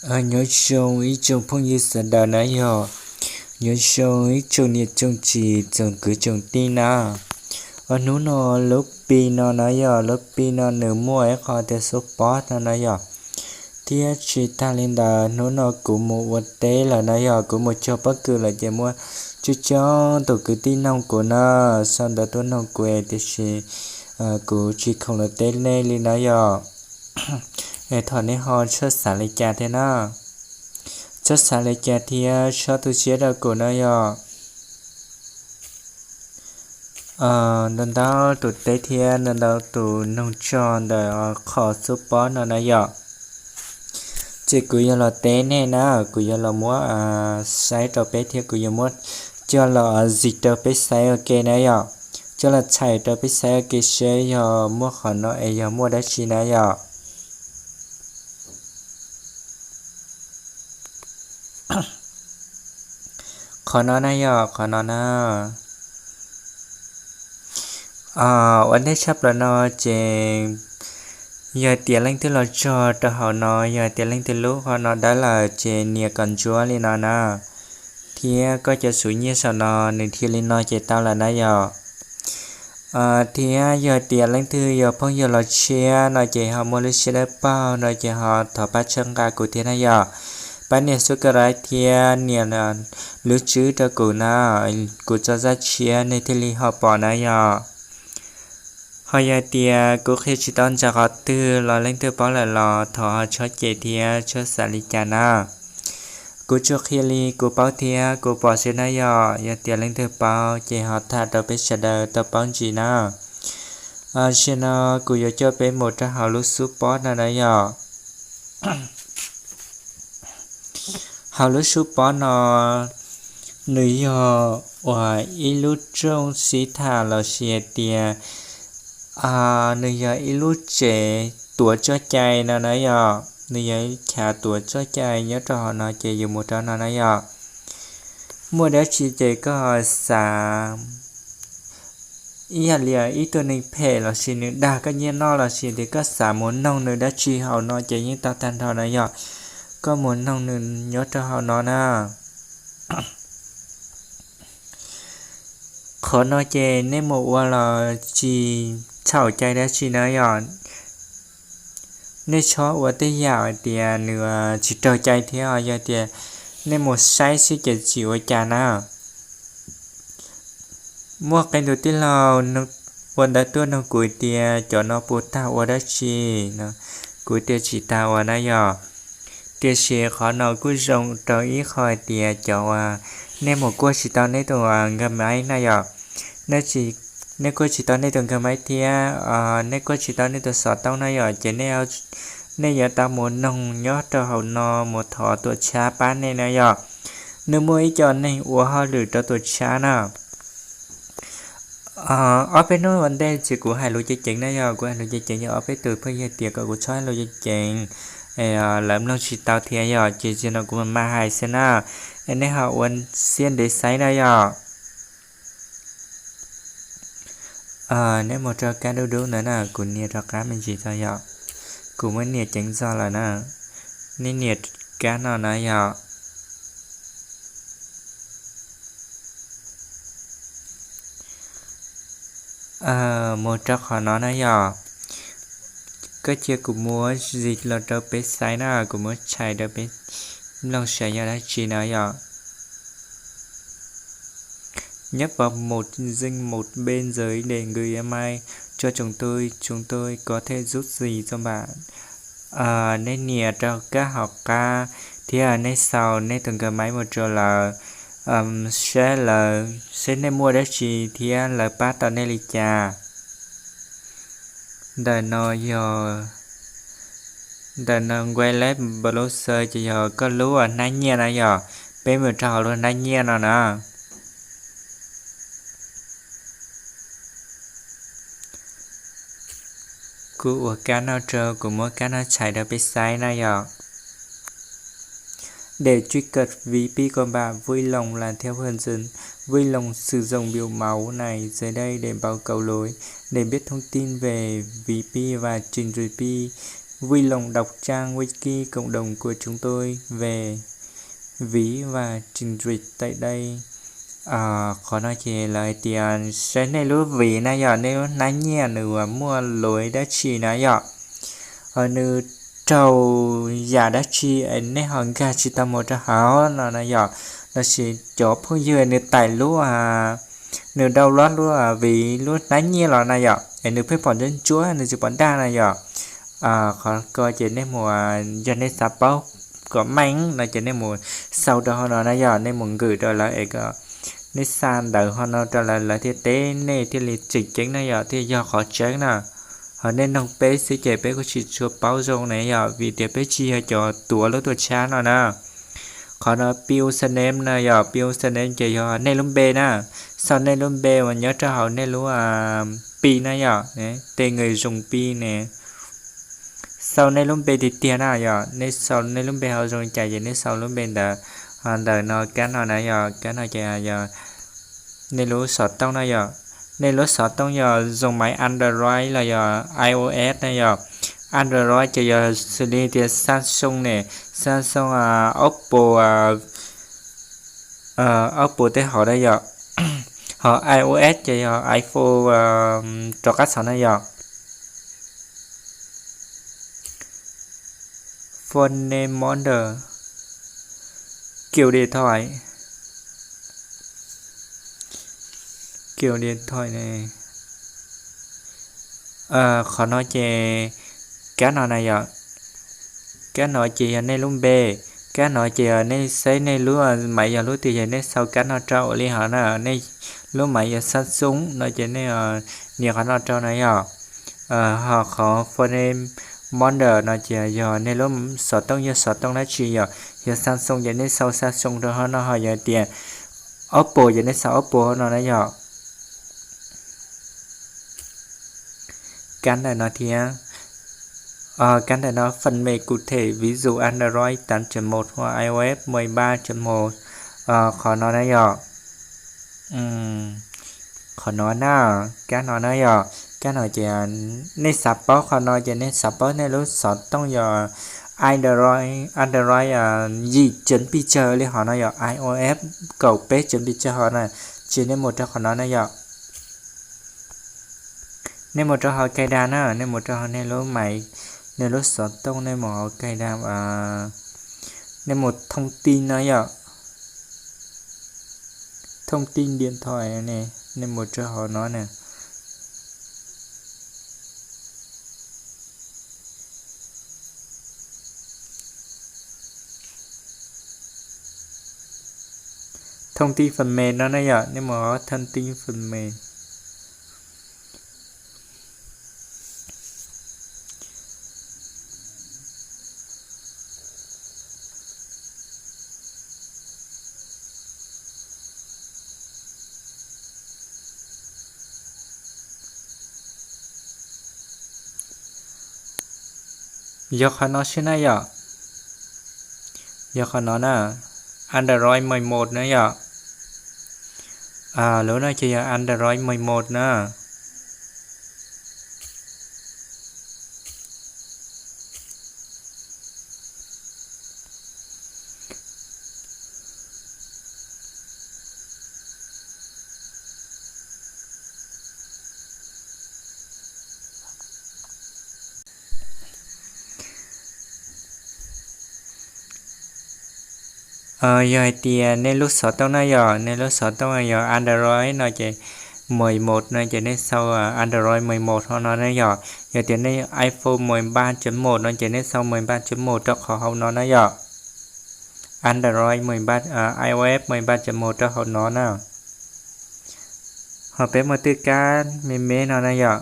Nyob zoo ib tsoom phooj ywg sawv daws na yog, nyob zoo ib tsoom niam tsoom txiv tsoom kwv tsoom tij na. Hnub no lub pi no na yog, lub pi no nws muaj ib qho tias xub pob no na yog. Thiab tsis tag li ntawd, hnub no kuv mus ua teb lawm na yog, kuv mus cog pob kws lawm ces muaj coob coob tus kwv tij noog kuv na, sau ntawv tuaj noog kuv es tiam sis kuv tsis khoom los teb nej li na yog. Es thov nej ho txhob xav li cas thiab na, txhob xav li cas thiab txhob tu siab rau kuv na yog. Ntau ntau tus teb thiab ntau ntau tus noog tsog ntawm qhov xub pob no na yom. Ces kuv yuav los teb nej na, kuv yuav los muab saib rau peb thiab kuv yuav muab coj los zis rau peb saib ua ke na yom, coj los txhais rau peb saib ua ke seb yog muaj qhov no es yog muaj dab tsi na yom. Qhov no na yog qhov no na. Ua ntej tshaj plaws no ces yog tias leej twg los txog rau hauv no, yog tias leej twg lub qhov no dawb lawm ces nias kom ntsuab li no na, thiab koj cov xuv nyiaj saum no nws dhia li no ces tau lawm na yom. Thiab yog tias leej twg yog phooj ywg los tshiab no ces ho muaj lub siab dawb paug no ces ho thov pab txhawb nqa kuv thiab na yom. Pab nias subscribe thiab nias lub tswb rau kuv na, kuv tso zaj tshiab nej thiaj li ho pom na yom. Ho yog tias kuv qhia tsis tau ntawm qhov twg los leej twg paub lawm los thov ho txhob cem thiab txhob xav li cas na. Kuv tsuas qhia li kuv paub thiab kuv pom xwb na yom, yog tias leej twg paub ces ho tham rau peb sawv daws tau paub ntsis na. Tam sim no kuv yuav coj peb mus rau hauv lub xub pob no na yom. Hauv lub xub pob no nws yog uas ib lub rooj sib tham los sis hais tias nws yog ib lub tsev tuav txoj cai no na yom, nws yog ib chav tuav txoj cai nyob rau hauv no ces yus mus rau no na yom. Muaj dab tsi ces koj xav ib yam li ib tug neeg phem los sis nws dag koj nyiaj noj los sis tias koj xav mus noog nws dab tsi hauv no ces yeej tau tag nrho na yom. Koj mus noog nws nyob rau hauv no na. Qhov no ces nej mus ua los tsis txhaum cai dab tsi na yom. Nej txhob ua tej yam hais tias nws tsis raug cai thiab, yog tias nej mus saib xwb ces tsis ua cas na. Muaj qee tus tij laug ua ntawv tuaj nug kuv tias cov no puas tag ua dab tsi no, kuv tias tsis tag ua na yom. Tiam sis qhov no kuj zoo rau ib qho hais tias cov uas nej mus kuaj tsis tau nej tus nkag maib na yom, nej kuaj tsis tau nej tus nkag maib thiab nej kuaj tsis tau nej tus xov tooj na yom, ces nej yuav tau mus noog nyob rau hauv no mus thov tuam txhab pab nej na yom. Nws muaj ib co neeg ua hauj lwm rau tuam txhab na. Ob peb hnub ua ntej ces kuv hais lus ceev ceev na yom, kuv hais lus ceev ceev yog ob peb tus pheej yog tias kom kuv txhob hais lus ceev ceev, lawv mloog tsis tau thiab yom, ces zaum no kuv mam hais xwb na. Es nej ho ua siab ntev saib na yom. Nej mus rau kab dub dub ntawd na, kuv nias rov qab me ntsis txog yom. Kuv muab nias ceev txog lawm na. Nej nias kab no na yom. Mus rau qhov no na yom. Koj cia kuv muab zis los rau peb saib na, kuv muab tshais rau peb mloog saib yog dab tsi na yom. Nhấp vào một danh mục bên dưới để gửi email cho chúng tôi. Chúng tôi có thể giúp gì cho bạn? Nej nias rau kab hauv qab thiab nej sau nej tus nkawd maib mus rau lawv, saib lawv seb nej muaj dab tsi thiab lawv pab tau nej li cas. Ntawm no yog, ntawm no Wireless Browser ces yog koj lub hnab nyiaj na yom, peb mus rau hauv lub hnab nyiaj no na. Kuv ua kab no rau, kuv muab kab no tshais rau peb saib na yom. Để truy cập ví pi của bạn vui lòng làm theo hướng dẫn, vui lòng sử dụng biểu mẫu này dưới đây để bầu cầu lối. Để biết thông tin về ví pi và trình duyệt pi, Vui lòng đọc trang wiki cộng đồng của chúng tôi về ví và trình duyệt tại đây. Qhov no ces lawv hais tias saib nej lub ví na yom, nej lub hnab nyiaj nws muaj lawv dab tsi na yom, nws raug yam dab tsi es nej ho nkag tsis tau mus rau hauv no na yom. Lossis cov phooj ywg nws tais lub, nws download lub ví lub hnab nyiaj los na yom, es nws pheej pom ntsuab ntsuab nws tsis pom dag na yom. Qhov ko ces nej mus, yog nej xav paub kom meej no ces nej mus sau rau hauv no na yom, nej mus nkwm rau lawv es kom nej xa ntawv hauv no rau lawv, lawv thiaj teb nej thiaj li tseem ceeb na yom, thiaj yog qhov tseeb na. Ho nej noog peb xwb ces peb kuj tsis tshua paub zoo na yom, vim tias peb tsis yog cov tuav lub tuam tshab no na. Qhov no pi username na yom, pi username ces yog nej lub npe na. Sau nej lub npe uas nyob rau hauv nej lub pi na yom, tên người dùng pi ne. Sau nej lub npe tiag tiag na yom, nej sau nej lub npe hauv zoo li cas ces nej sau lub npe ntawd. Ho ntawm no kab no na yom, kab no ces yog nej lub xov tooj na yom. Nej lub xov tooj yog zoo maiv Android los yog iOS na yom. Android ces yog xws li tias Samsung ne, Samsung, Oppo, Oppo tej hauv na yom. Ho iOS ces yog iPhone rov qab xov na yom. Phone name model, kiểu điện thoại, kiểu điện thoại ne. Qhov no ces kab no na yom, kab no ces yog nej lub npe, kab no ces yog nej xaiv nej lub maiv yog lub twg ces nej sau kab no rau ua li hov na. Nej lub maiv yog Samsung no ces nej nias qhov no rau na yom. Ho qhov phone name model no ces yog nej lub xov tooj yog xov tooj dab tsi yom. Yog Samsung ces nej sau Samsung rau hauv no, ho yog tias Oppo ces nej sau Oppo hauv no na yom. Kab ntawm no thiab, kab ntawm no phần mềm cụ thể ví dụ Android tám chấm một hoặc iOS mười ba chấm một. Qhov no na yom. Qhov no na, kab no na yom, kab no ces nej xav paub qhov no ces nej xav paub nej lub xov tooj yog Android, Android yim chấm pis tsawg li hov no yom, iOS kaum peb chấm pis tsawg hov na, ces nej mus rau qhov no na yom. Nej mus rau hauv cài đặt na, nej mus rau hauv nej lub maiv, nej lub xov tooj, nej mus hauv cài đặt, nej mus thông tin no yom. Thông tin điện thoại ne, nej mus rau hauv no na. Thông tin phần mềm no na yom, nej mus hauv thông tin phần mềm. Yog qhov no xwb na yom. Yog qhov no na, Android mười một na yom. Lub no ces yog Android mười một na. Yog hais tias nej lub xov tooj na yom, nej lub xov tooj yog Android no ces mười một no ces nej sau Android mười một hauv no na yom. Yog tias nej iPhone mười ba chấm một no ces nej sau mười ba chấm một rau qhov hauv no na yom. Android mười ba, iOS mười ba chấm một rau hauv no na. Ho peb mus twb kab me me no na yom.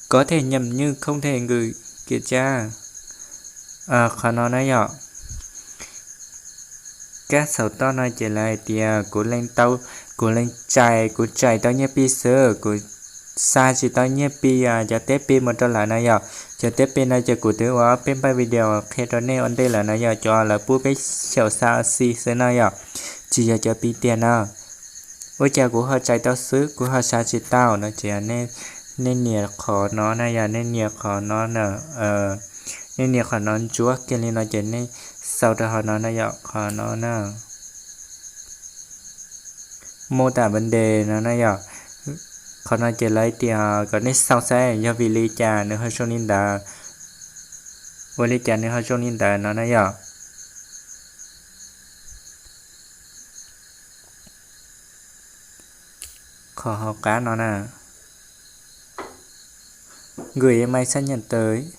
Có thể nhầm nhưng không thể gửi kiểm tra. Qhov no na yom. Kab saum toj no ces lawv hais tias kuv leej tau, kuv leej tsa, kuv tsa tau nyiaj pij xwb, kuv xa tsis tau nyiaj pij, cov teb pij mus rau lawv na yom. Cov teb pij no ces kuv twb ua peb npaj video qhia rau nej ua ntej lawm na yom, cov lawv pub peb xyaum xa xi xwb na yom, tsis yog cov pij tiag na. Ua cas kuv ho txais tau xwb, kuv ho xav tsis tau no ces nej nias qhov no na yom, nej nias qhov no na, nej nias qhov no ntsuab kiag li no ces nej xau rau hauv no na yom, qhov no na, mô tả vấn đề no na yom. Qhov no ces lawv tias kom nej xau saib yog vim li cas nws ho zoo li ntawd, ua li cas nws ho zoo li ntawd no na yom. Qhov hauv qab no na, gửi email xác nhận tới,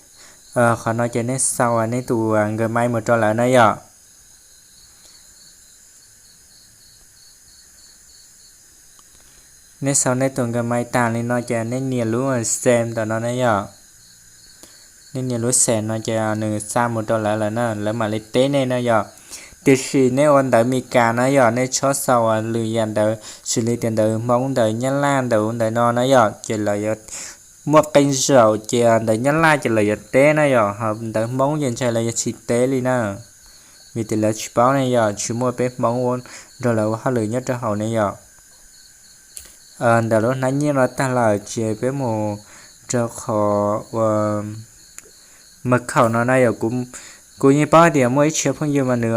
qhov no ces nej xau nej tus gmail mus rau lawv na yom. Nej xau nej tus gmail tag li no ces nej nias lub send ntawm no na yom. Nej nias lub send no ces nws xa mus rau lawv lawm na, lawv mam li teb nej na yom. Tiam sis nej ua ntawv Meskas na yom, nej txhob xau lwm yam ntawv xws li tias ntawv Hmoob, ntawv Nyab Laj, ntawv ntawm no na yom, ces lawv yuav muaj qee zaum ces ntawv Nyab Laj ces lawv yuav teb na yom, ho ntawv Hmoob ces ntshai lawv yuav tsis teb li na. Vim tias lawv tsis paub ne yom, tsis muaj peb Hmoob nrog lawv ua hauj lwm nyob rau hauv ne yom. Ntawm lub hnab nyiaj no tag lawm ces peb mus rau qhov uas mật khẩu no na yom. Kuv yeej paub tias muaj ib txhia phooj ywg mas nws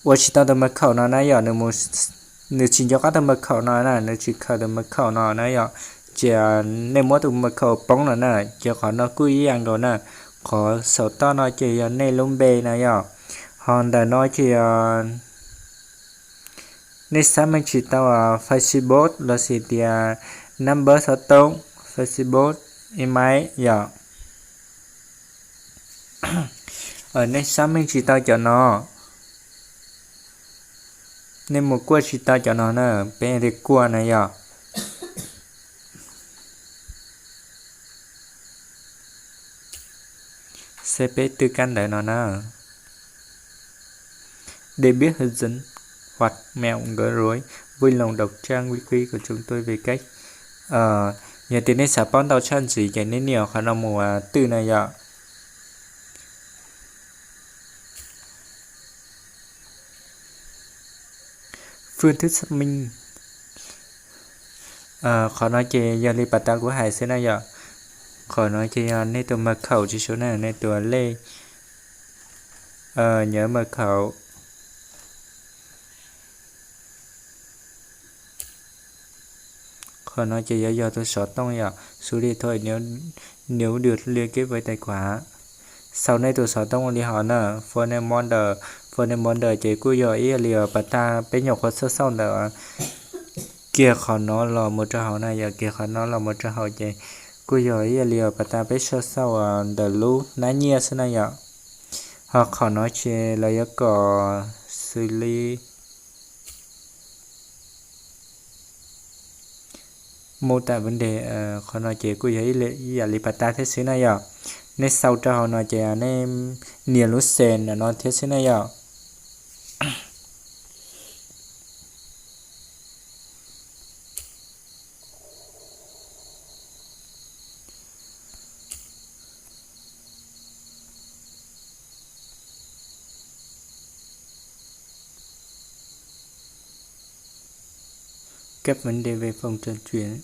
ua tsis tau tus mật khẩu no na yom, nws tsis nco qab tus mật khẩu no na, nws tsis khaws tus mật khẩu no na yom. Ces nej muab tus mật khẩu poob no na, ces qhov no kuj ib yam nkaus na. Qhov saum toj no ces yog nej lub npe na yom. Ho ntawm no ces yog nej xác minh tsis tau Facebook lossis tias number xov tooj, Facebook, email yom. Nej xác minh tsis tau cov no, nej mus kuaj tsis tau cov no na, peb li kuaj na yom. Seb peb twb kab ntawv no na. Để biết hướng dẫn hoặc mẹo gỡ rối, vui lòng đọc trang wiki của chúng tôi về cách. Yog tias nej xav paub ntau tshaj ntxiv ces nej nias qhov no mus twj na yom. Phương thức xác minh. Qhov no ces yog li pas tas kuv hais xwb na yom. Qhov no ces yog nej tus mật khẩu tsis su na, nej tus lej nhớ mật khẩu. Qhov no ces yuav yog tus xov tooj yom, số điện thoại nếu được liên kết với tài khoản. Xaus nej tus xov tooj li hov na, phone number, phone number ces kuj yog ib yam li pas tas peb nyuam qhuav xauj xauj ntawm kiag qhov no los mus rau hauv na yom, kiag qhov no los mus rau hauv ces kuj yog ib yam li pas tas peb xauj xauj ntawm lub hnab nyiaj xwb na yom. Ho qhov no ces lawv yuav kom xws li mô tả vấn đề, qhov no ces kuj yog ib yam li pas tas thiab xwb na yom. Nej xaus rau hauv no ces nej nias lub send no thiab xwb na yom. Các vấn đề về phòng trò chuyện.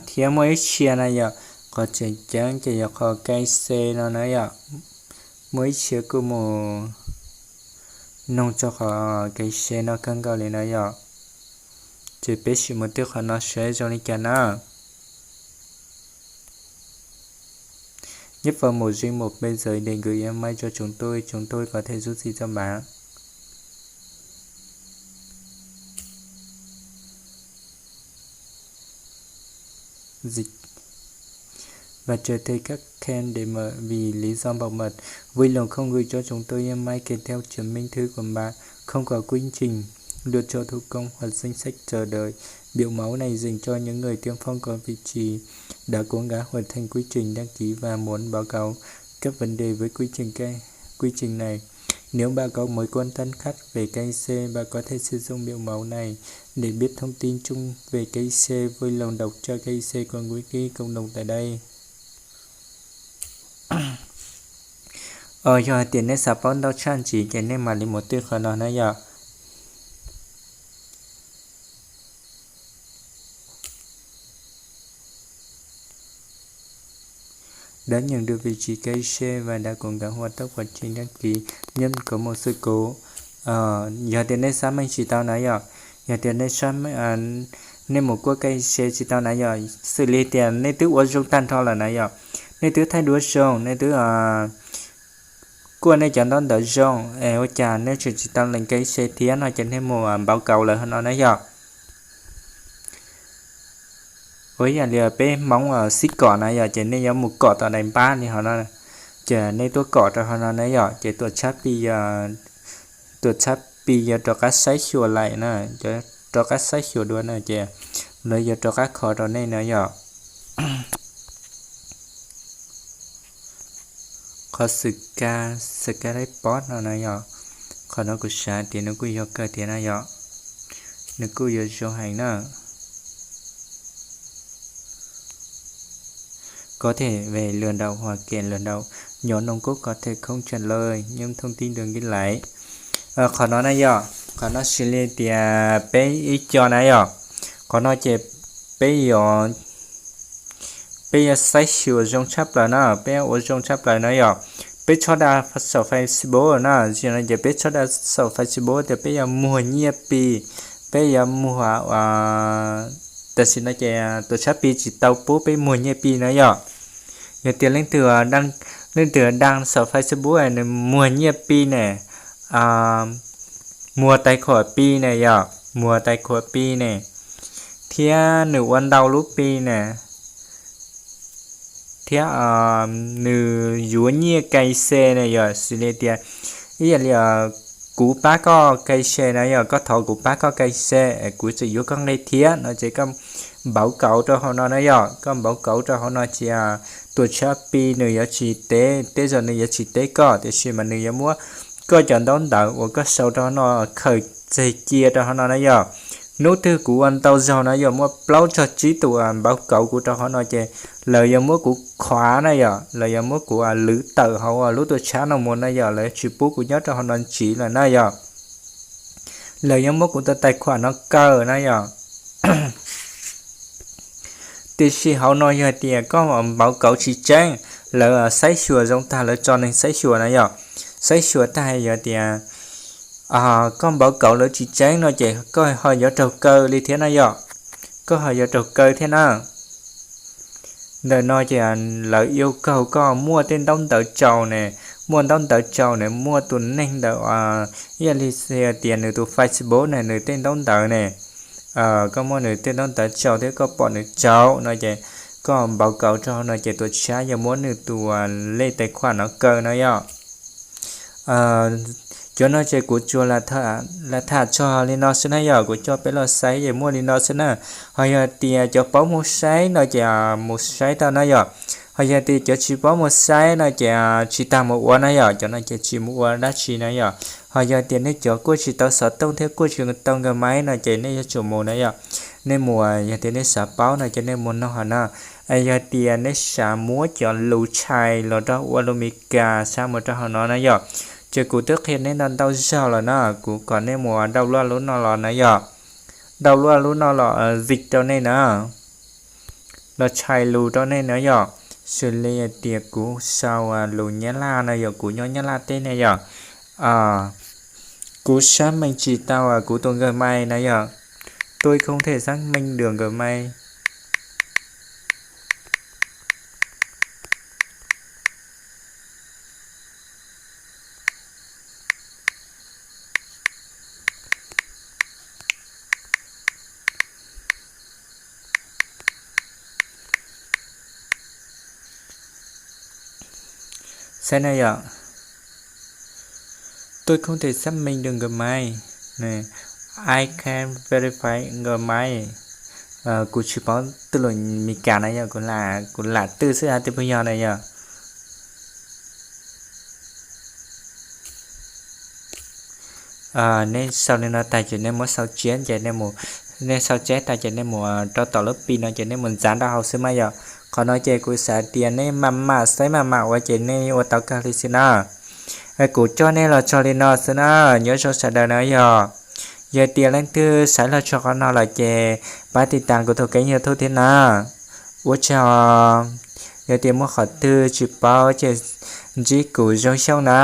Thiab muaj ib txhia na yom, qhov tseem ceeb ces yog qhov K C no na yom. Muaj ib txhia kuj mus noog txog qhov K C no kawg nkaus li na yom. Ces peb sim mus twj qhov no seb zoo li cas na. Nhấp vào một danh mục bên dưới để gửi email cho chúng tôi, chúng tôi có thể giúp gì cho bạn. Dịch và trở thành các kênh để mở vì lý do bảo mật. Vui lòng không gửi cho chúng tôi email kèm theo chứng minh thư của bạn không có quy trình lựa chọn thủ công hoặc danh sách chờ đợi. Biểu mẫu này dành cho những người tiên phong có vị trí đã cố gắng hoàn thành quy trình đăng ký và muốn báo cáo các vấn đề với quy trình, quy trình này. Nếu bạn có mối quan tâm khác về K Y C, bạn có thể sử dụng biểu mẫu này để biết thông tin chung về K Y C. Vui lòng đọc trang K Y C của Wiki cộng đồng tại đây. Yog hais tias nej xav paub ntau tshaj ntsis ces nej mam li mus twj qhov no na yom. Đón nhận được vị trí cai xe và đã có ngã hoa tốc quá trình đăng ký nhập có một sự cố. Yog tias nej xav meej tsis tau na yom, yog tias nej mus kuaj cai xe tsis tau na yom, xws li tias nej twb ua zoo tag nrho lawm na yom, nej twb thaij duab zoo, nej twb kuaj nej cov ntaub ntawv zoo, es ua cas nej tseem tsis tau lees cai xe thiab no ces nej mus npauv kauv lawv hov no na yom. Ua ib yam li peb Hmoob xib kom na yom, ces nej yuav mus kom tom daim npab li hov no, ces nej tuaj kom rau hov no na yom, ces tuam txhab Pi, tuam txhab Pi yuav rov qab saib xyuas laim na, rov qab saib xyuas dua na, ces lawv yuav rov qab kho rau nej na yom. Qhov xwm kas, xwm kas laib pob no na yom, qhov no kuv xav tias nws kuj yog kawg thiab na yom, nws kuj yuav zoo heev na. Có thể về lừa đảo hoặc kẻ lừa đảo, nhóm nòng cốt có thể không trả lời những thông tin đường liên lạc. Qhov no na yom, qhov no xws li tias peb ib co na yom, qhov no ces peb yuav peb yuav saib xyuas zoo tshaj plaws na, peb yuav ua zoo tshaj plaws na yom. Peb txhob da saum Facebook na, tam sim no ces peb txhob da saum Facebook tias peb yuav muag nyiaj Pi, peb yuav muag, tam sim no ces tuam txhab Pi tsis tau pub peb muag nyiaj Pi na yom. Yog tias leej twg, leej twg da saum Facebook nws muag nyiaj Pi ne, muag tais khuam Pi ne yom, muag tais khuam Pi ne, thiab nws ua ntau lub Pi ne, thiab nws yuav nyiaj cai xe na yom, xws li tias ib yam li kuv pab koj cai xe na yom, koj thov kuv pab koj cai xe, kuv tseem yuav koj nqe thiab no ces koj npauv kauv rau hauv no na yom, koj npauv kauv rau hauv no ces tuam txhab Pi nws yuav tsis teb, tej zaum nws yuav tsis teb koj, tiam sis mas nws yuav muab koj cov ntaub ntawv uas koj sau rau hauv no khaws tseg cia rau hauv no na yom. Hnub twg kuv ua ntau zaug na yom, muaj plaub tsog tsib tus npauv kauv kuv rau hauv no ces lawv yuav muab kuv khuav na yom, lawv yuav muab kuv lwv tawm hauv lub tuam txhab no mus na yom, lawv tsis pub kuv nyob rau hauv no tsiv lawm na yom. Lawv yuav muab kuv tus tais khuam no kaw na yom. Tiam sis hauv no yog tias koj npauv kauv tsis tseeb, lawv saib xyuas zoo tag, lawv tso neeg saib xyuas na yom, saib xyuas tag yog tias koj npauv kauv lawv tsis tseeb no ces koj ho yuav raug kaw li thiab na yom, koj ho yuav raug kaw thiab na. Ntawm no ces lawv yuav kaug koj muaj tej ntaub ntawv tsaus ne, muaj ntaub ntawv tsaus ne, muaj tus neeg ntawm, ib yam li tias nws tus Facebook ne, nws tej ntaub ntawv ne, koj muaj nws tej ntaub ntawv tsaus thiab koj pom nws tsaus no ces koj npauv kauv rau hauv no ces tuam txhab yuav muab nws tus lej tais khuam no kaw no yom. Cov no ces kuv tsuas lam tham txog li no xwb na yom, kuv coj peb los saib ces muaj li no xwb na. Ho yog tias cov paub mus saib no ces mus saib tau na yom. Ho yog tias cov tsis paub mus saib no ces tsis tas mus ua na yom, cov no ces tsis mus ua dab tsi na yom. Ho yog tias nej cov kuaj tsis tau xov tooj thiab kuaj tsis tau Gmail no ces nej yuav tsum mus na yom. Nej mus, yog tias nej xav paub no ces nej mus nug hauv no. Yog tias nej xav muab cov lus tshais los rau ua lus Meskas xa mus rau hauv no na yom, ces kuv twb qhia nej ntau ntau zaug lawm na, kuv kom nej mus download lub no los na yom. Download lub no los, zim rau nej na, los tshais lus rau nej na yom. Xws li tias kuv sau lus Nyab Laj no yom, kuv nyob Nyab Laj teb ne yom. Kuv xác minh tsis tau kuv tus Gmail na yom. Tôi không thể xác minh được Gmail. Saib na yom. Tôi không thể xác minh được Gmail. I can't verify Gmail. Kuv tsis paub tej lus Meskas na yom, kuv lam twj xwb hab tej phooj ywg na yom. Nej sau li no tag ces nej muab sau tshiab ces nej sau tshiab tag ces nej mus rau tom lub Pi no ces nej mus ntxav nrog hauv xwb mas yom. Qhov no ces kuv xav tias nej mam mam saib mam mam ua ces nej ua tau kawg li xwb na. Kuv coj nej los txog li no xwb na, nyob zoo sawv daws na yog. Yog tias leej twg saib los txog qhov no lawm ces pab tiv tas kuv tus kênh YouTube thiab na. Ua tsaug. Yog tias muaj qhov twg tsis paub ces ntsib kuv zoo xyooj na.